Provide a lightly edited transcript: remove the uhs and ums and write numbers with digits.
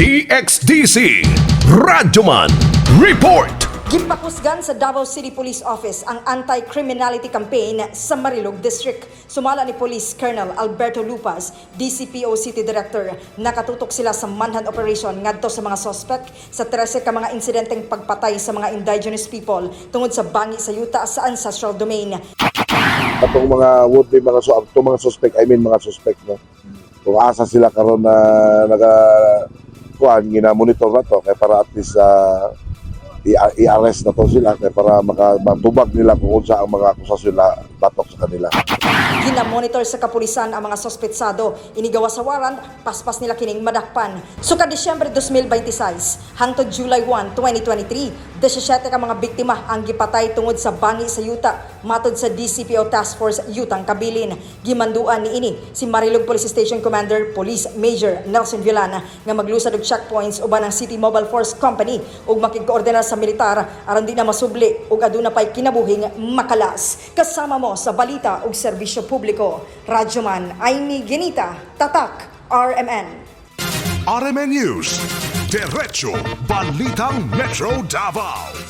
DXDC Radyoman Report. Gipakusgan sa Davao City Police Office ang anti-criminality campaign sa Marilog District. Sumala ni Police Colonel Alberto Lupas, DCPO City Director, nakatutok sila sa manhunt operation ngadto sa mga suspect sa 13 ka mga insidenteng pagpatay sa mga indigenous people tungod sa bangi sa yuta sa ancestral domain. Atong mga would be mga so atong mga suspect, I mean mga suspect, no, kung asa sila karon na naga kuan, gina-monitor na to kay para at least i-arrest na to sila kay para maka matubag nila kung unsa ang mga akusasyon na batok sa kanila. Gina-monitor sa kapulisan ang mga sospetsado. Inigawa sa warrant, paspas nila kining madakpan. Suka Disyembre 2026 hangtod July 1, 2023, 17 ka mga biktima ang gipatay tungod sa bangi sa yuta, matod sa DCPO Task Force Yutang Kabilin. Gimanduan niini si Marilog Police Station Commander Police Major Nelson Villana nga maglusad og checkpoints uban ang City Mobile Force Company ug makigkoordinar sa militar aron di na masubli ug aduna pay kinabuhing makalas. Kasama mo sa balita ug serbisyo publiko. Radyoman Aimee Ginita, Tatak, RMN. RMN News. Diretso Balitang Metro Davao.